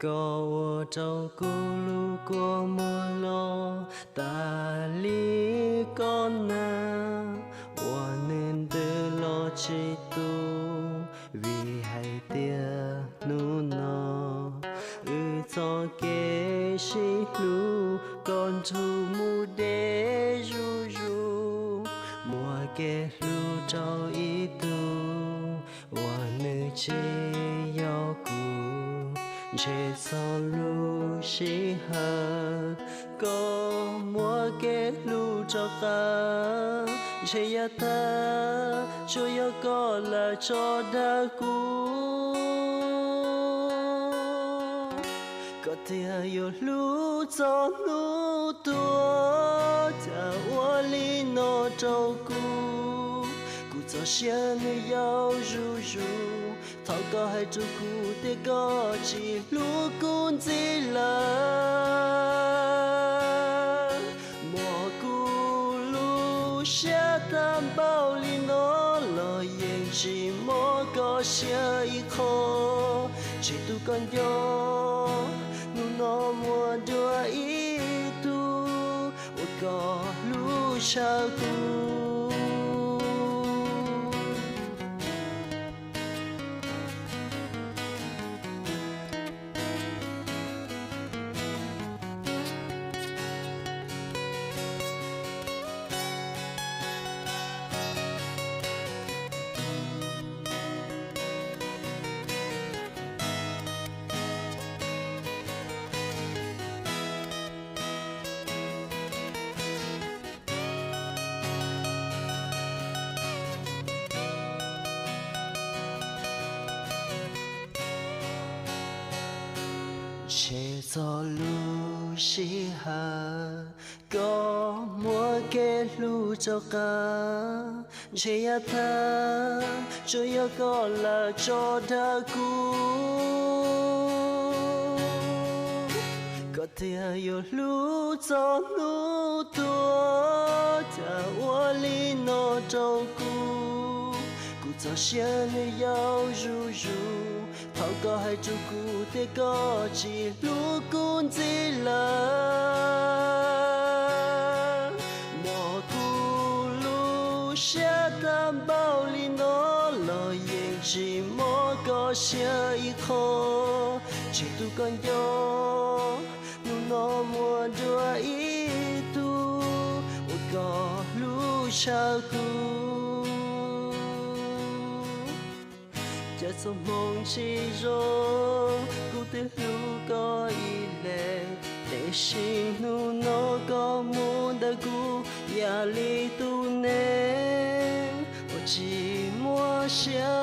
Koj ua rau kuv lub kua muag loj tas li koj na, uas nws ntws los tsis tu, vim hais tias hnub no wb txoj kev sib hlub koj nrug mus deb zuj zus. Muaj kev hlub rau ib tug uas nws tsis yog kuv, ntshe txog lub sij hawm koj muab kev hlub rov qab, ntshe yav tag tsuas yog koj lam tso dag kuv. Koj tiag yuav hlub txog hnub tuag, cas ua li no rau kuv. Kuv txoj sia nws yau zuj zus, thov koj hais rau kuv tias koj tsis hlub kuv ntxiv lawm. Muab kuv lub siab tag npaum li no los yeej tsis mob koj siab ib qho. Ntshe tus koj nco hnub no muaj dua ib tug uas koj hlub tshaj kuv. Ntshe txog lub sij hawm koj muab kev hlub rov qab, ntshe yav tag tsuas yog koj lam tso dag kuv. Koj tiag yuav hlub txog hnub tuag, cas ua li no rau kuv. Kuv txoj sia nws yau zuj zus, thov koj hais rau kuv tias koj tsis hlub kuv ntxiv lawm. Muab kuv lub siab tag npaum li no los yeej tsis mob koj siab ib qho. Ntshe tus koj nco hnub no muaj dua ib tug uas koj hlub tshaj kuv. Cas txoj hmoo tsis zoo, kuv twb hlub koj ib leeg, tiam sis hnub no koj mus ntawm kuv yam li tus neeg uas tsis muaj siab.